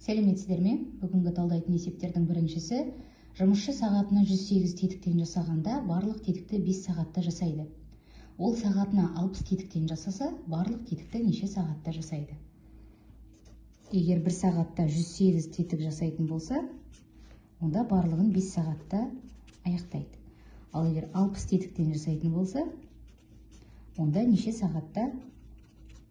Сәлеметсіздер ме? Бүгінгі талдайтын есептердің біріншісі: жұмысшы сағатына 108 тетіктен жасағанда, барлық тетікті 5 сағатта жасайды. Ол сағатына 60 тетіктен жасаса, барлық тетікті неше сағатта жасайды? Егер бір сағатта 108 тетік жасайтын болса, онда барлығын 5 сағатта аяқтайды. Ал егер 60 тетіктен жасайтын болса, онда неше сағатта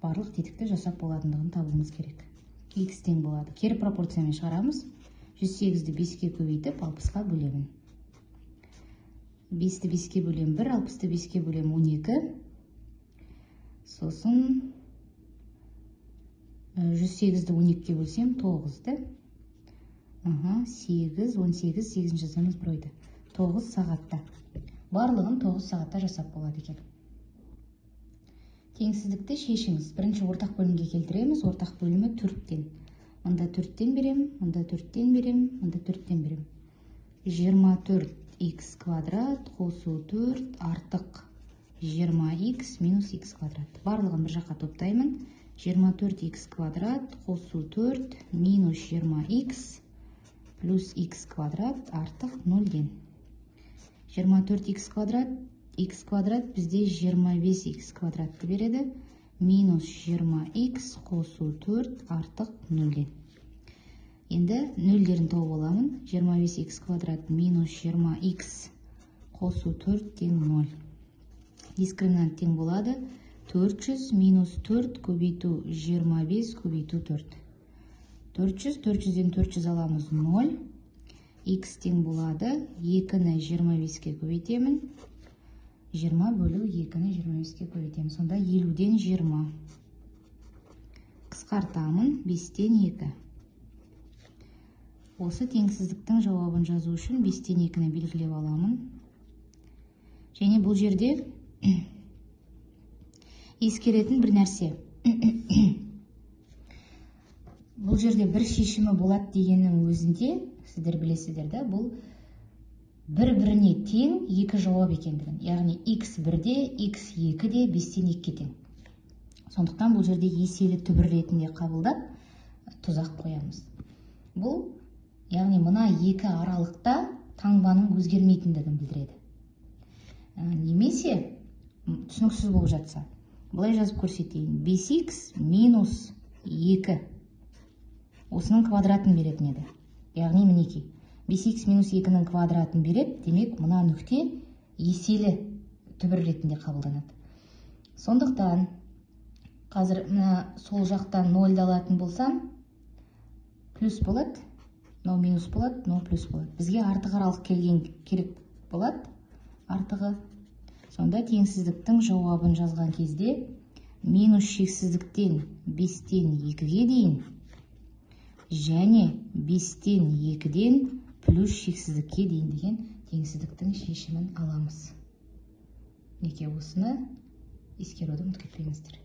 барлық тетікті жасап болатындығын табуымыз керек. X тең болады. Кері пропорциямен шығарамыз. 108-ді 5-ке көбейтіп, 60-қа бөлемін. 5-ті 5-ке бөлем 1, 60-ты 5-ке бөлем 12. Сосын 108-ді 12-ке бөлсем 9-ды. 8, 18, 8 жазамыз бір ойда. 9 сағатта. Барлығын 9 сағатта жасап болады екен. Теңсіздікті шешіңіз. Бірінші ортақ бөлімге келтіреміз. Ортақ бөлімі 4-тен. Мында 4-тен берем, мында 4-тен берем, мында 4-тен берем. 24 х квадрат қосу 4 артық 20 х минус х квадрат. Барлығын бір жаққа топтаймын. 24 х квадрат қосу 4 минус 20 х плюс х квадрат артық 0-ден. 24 х квадрат, х квадрат бізде 25 х квадратты береді, минус 20 х қосу 4 артық 0-ден. Енді нөлдерін тауып аламын. 25 х квадрат минус 20 х қосу 4 тең 0. Дискриминант тең болады 400 минус 4 көбейту 25 көбейту 4. 400, 400-ден 400 аламыз, 0. Х тең болады 2-ні 25-ке көбейтемін. 20 бөлу 2-ні 25-ке көбейтемін. Сонда 50-ден 20. Қысқартамын, 5-тен 2. Осы теңсіздіктің жауабын жазу үшін 5-тен 2-ні белгілеп аламын. Және бұл жерде ескеретін бір нәрсе. Бұл жерде бір шешімі болады дегеннің өзінде, сіздер білесіздер да, бұл бір-біріне тең екі жауап екендігін. Яғни х 1-де, х 2-де 5-тен 2-ге тең. Сондықтан бұл жерде еселі түбір ретінде қабылдап, тұзақ қоямыз. Бұл, яғни мына екі аралықта таңбаның өзгермейтіндігін білдіреді. Немесе түсініксіз болып жатса, былай жазып көрсетейін. 5х минус 2 осының квадратын беретін еді. Яғни мінекей 5х минус 2-нің квадратын береді, демек мына нүкте еселі түбір ретінде қабылданады. Сондықтан қазір мына сол жақтан 0-ды алатын болсам, плюс болады, мынау минус болады, мынау плюс болады. Бізге артық аралық келген керек болады, артығы. Сонда теңсіздіктің жауабын жазған кезде минус шексіздіктен 5-тен 2-ге дейін және 5-тен 2-ден плюс шексіздікке дейін деген теңсіздіктің шешімін аламыз. Мінекей, осыны ескеруді ұмытып кетпеңіздер.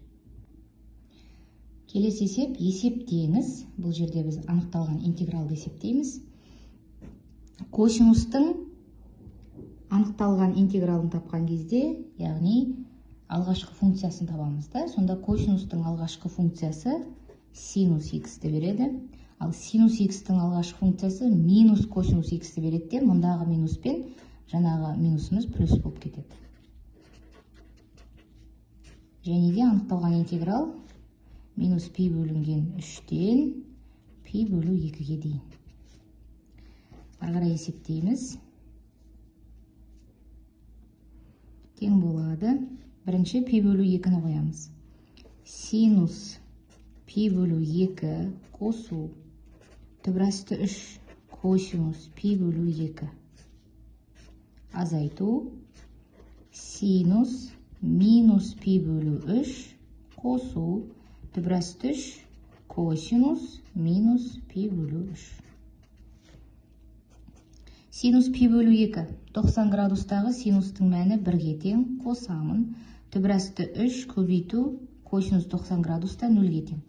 Келесі есеп: есептеңіз. Бұл жерде біз анықталған интегралды есептейміз. Косинустың анықталған интегралын тапқан кезде, яғни алғашқы функциясын табамыз да, сонда косинустың алғашқы функциясы синус х-ті береді. Ал синус х-тің алғашқы функциясы минус косинус х-ті береді де, мұндағы минуспен жаңағы минусымыз плюс болып кетеді. Және де анықталған интеграл минус пи бөлінген 3-тен пи бөлу 2-ге дейін. Ары қарай есептейміз. Тең болады. Бірінші пи бөлу 2-ні қоямыз. Синус пи бөлу 2 қосу түбір асты 3 косинус пи бөлу 2 азайту синус минус пи бөлу 3 қосу түбір асты 3 косинус минус пи бөлу 3. Синус пи бөлу 2, 90 градустағы синустың мәні 1-ге тең, қосамын. Түбір асты 3 көбейту косинус 90 градуста 0-ге тең.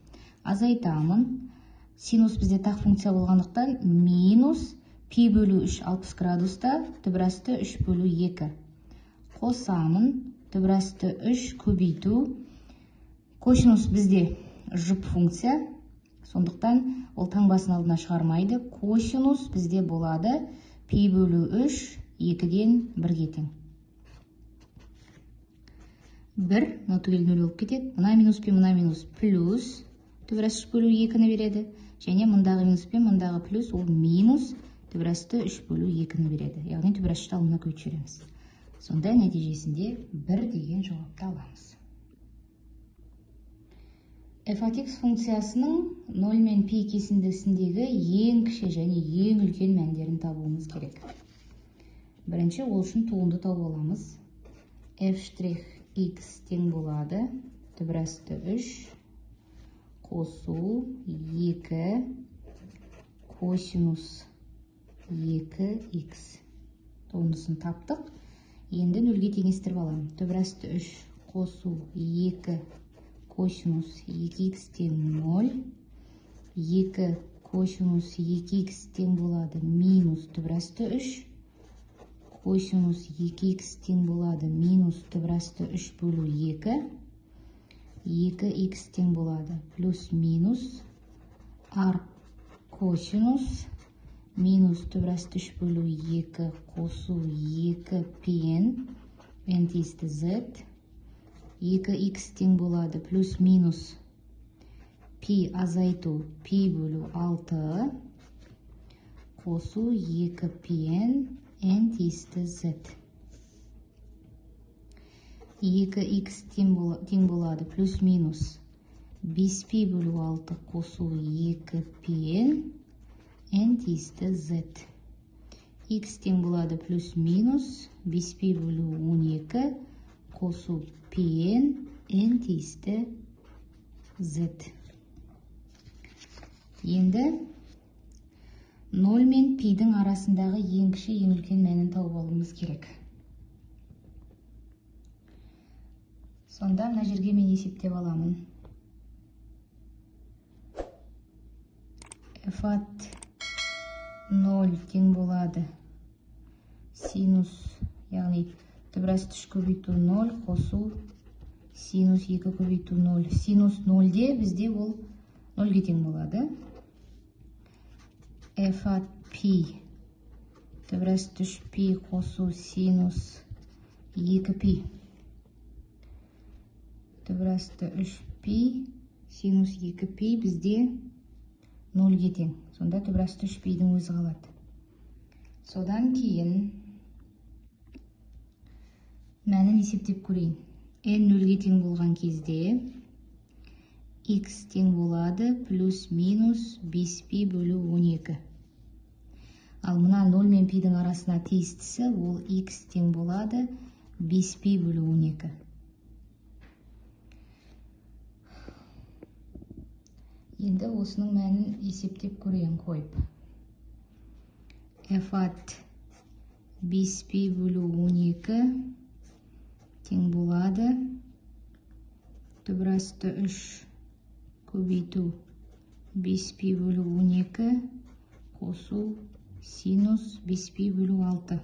Азайтамын. Синус бізде тақ функция болғандықтан минус пи бөлу 3 60 градуста түбір асты 3 бөлу 2. Қосамын. Түбір асты 3 көбейту косинус бізде жұп функция, Сондықтан ол таңбасын алдына шығармайды. Косинус бізде болады пи бөлу 3 2-ден 1-ге тең. 1, мына түгел 0 болып кетеді. Мына минус пен мына минус плюс түбір асты 3 бөлу 2-ні береді. Және мындағы минус пен мындағы плюс ол минус түбір асты 3 бөлу 2-ні береді. Яғни түбір асты алдына көшіреміз жібереміз. Сонда нәтижесінде 1 деген жауапты аламыз. F от x функциясының 0 мен пи кесіндісіндегі ең кіші және ең үлкен мәндерін табуымыз керек. Бірінші ол үшін туынды тауып аламыз. F штрих x тең болады түбір асты 3 қосу 2 косинус 2x. Туындысын таптық. Енді нөлге теңестіріп аламын. Түбір асты 3 қосу 2 косинус 2x тең 0, 2 косинус 2x тең болады минус түбір асты 3, косинус 2x тең болады минус түбір асты 3 бөлу 2, 2x тең болады плюс минус арк косинус минус түбір асты 3 бөлу 2 қосу 2 пен n тиісті z, 2x тең болады плюс минус пи азайту пи бөлу 6 қосу 2 пен n тиісті z. 2x тең болады плюс минус 5 пи бөлу 6 қосу 2 пен n тиісті z. X тең болады плюс минус 5 пи бөлу 12 қосу пен n тиісті z. Енді 0 мен пидің арасындағы ең кіші, ең үлкен мәнін тауып алуымыз керек. Сонда мына жерге мен есептеп аламын. F от 0 тең болады синус, яғни түбір асты 3 көбейту 0 қосу синус 2 көбейту 0. Синус 0-де бізде ол 0-ге тең болады. F от пи түбір асты 3 пи қосу синус 2 пи түбір асты 3 пи синус 2 пи бізде 0-ге тең. Сонда түбір асты 3 пидің өзі қалады. Содан кейін мәнін есептеп көрейін. N 0-ге тең болған кезде x тең болады плюс минус 5 пи бөлу 12. Ал мына 0 мен пидің арасына тиістісі ол x тең болады 5 пи бөлу 12. Енді осының мәнін есептеп көрейін қойып. F от 5 пи бөлу 12 тең болады түбір асты 3 көбейту 5 пи бөлу 12 қосу синус 5 пи бөлу 6.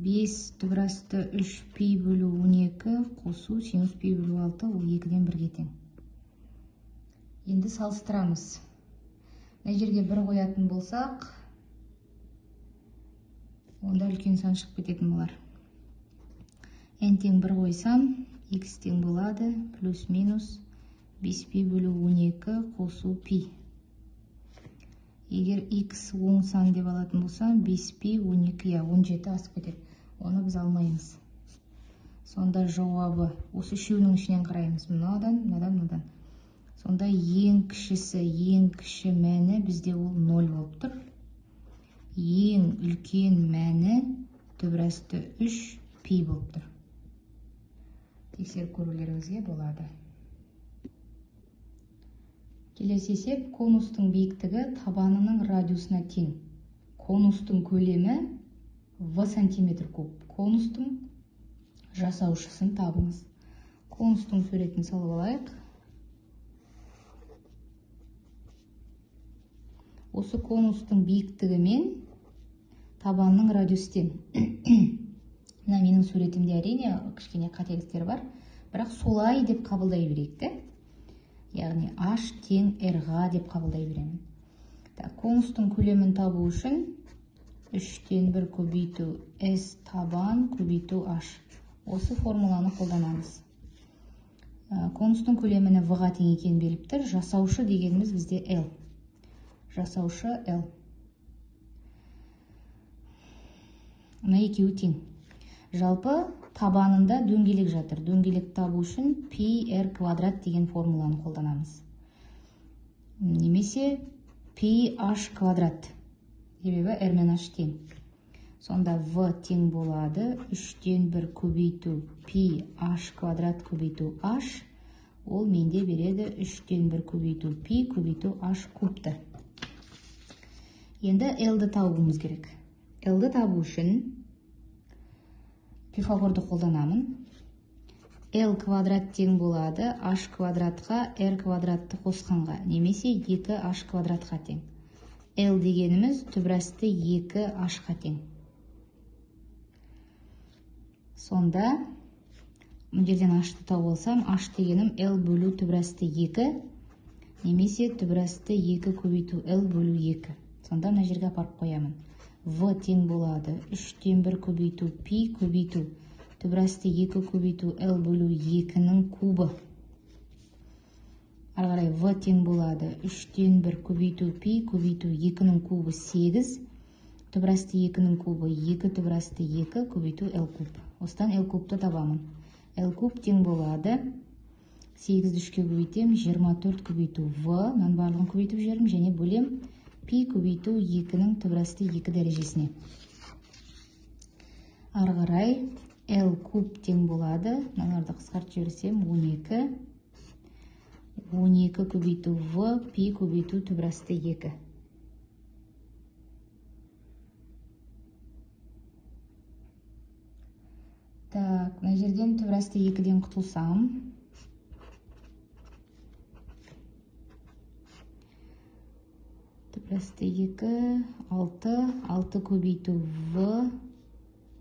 5 түбір асты 3 пи бөлу 12 қосу синус пи бөлу 6 ол 2-ден 1-ге тең. Енді салыстырамыз. Мына жерге 1 қоятын болсақ, онда үлкен сан шығып кететін болар. N тең 1 қойсам, x тең болады плюс минус 5 пи бөлу 12 қосу пи. Егер x оң сан деп алатын болсам, 5 пи 12, я 17 асып кетеді. Оны біз алмаймыз. Сонда жауабы осы үшеуінің ішінен қараймыз. Мынадан, мынадан, мынадан. Сонда ең кішісі, ең кіші мәні бізде ол 0 болып тұр. Ең үлкен мәні түбір асты 3 пи болып тұр. Тексеріп көрулеріңізге болады. Келесі есеп конустың биіктігі табанының радиусына тең. Конустың көлемі в сантиметр куб. Конустың жасаушысын табыңыз. Конустың суретін салып алайық. Осы конустың биіктігі мен табанның радиусы тең. Мына менің суретімде әрине кішкене қателіктер бар, бірақ солай деп қабылдай берейік те. Яғни h тең r-ға деп қабылдай беремін. Так, конустың көлемін табу үшін 3-тен 1 көбейту s табан көбейту h. Осы формуланы қолданамыз. Конустың көлеміні v-ға тең екенін беліп тұр. Жасаушы дегеніміз бізде L. Жасаушы L. Мына екеуі тең. Жалпы табанында дөңгелек жатыр. Дөңгелек табу үшін π r квадрат деген формуланы қолданамыз. Немесе π h квадрат. Себебі r мен h тең. Сонда v тең болады 3-тен 1 көбейту π h квадрат көбейту h. Ол менде береді 3-тен 1 көбейту π көбейту h кубты. Енді L-ді табуымыз керек. L-ді табу үшін Пифагорды қолданамын. L квадрат тең болады h квадратқа r квадратты қосқанға, немесе 2h квадратқа тең. L дегеніміз түбірасты 2h-қа тең. Сонда мына жерден h-ты тауып алсам, h дегенім L бөлу түбірасты 2, немесе түбірасты 2 көбейту L бөлу 2. Сонда мына жерге апарып қоямын. В тең болады 3-тен 1 көбейту π көбейту түбірасты 2 көбейту L бөлу 2-нің кубы. Ары қарай В тең болады 3-тен 1 көбейту π көбейту 2-нің кубы 8, түбірасты 2-нің кубы 2 түбірасты 2 көбейту L куб. Осыдан L кубты табамын. L куб тең болады 8-ді 3-ке көбейтем, 24 көбейту В, мынаның барлығын көбейтіп жібердім, және бөлем π көбейту 2-нің түбірасты 2 дәрежесіне. Ары қарай L куб тең болады, мыналарды қысқартып жіберсем 12, 12 көбейту В, π көбейту түбірасты 2. Так, мына жерден түбірасты 2-ден құтылсам, түбірасты 2, 6, 6 көбейту В,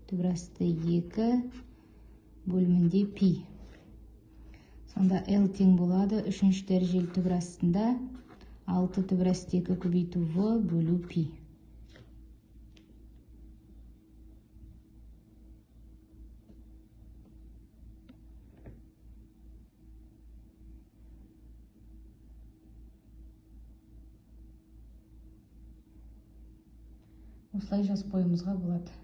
түбірасты 2 бөлімінде π. Сонда L тең болады 3-ші дәрежелі түбірастында 6 түбірасты 2 көбейту В бөлу π. Осылай жазып қоюымызға болады.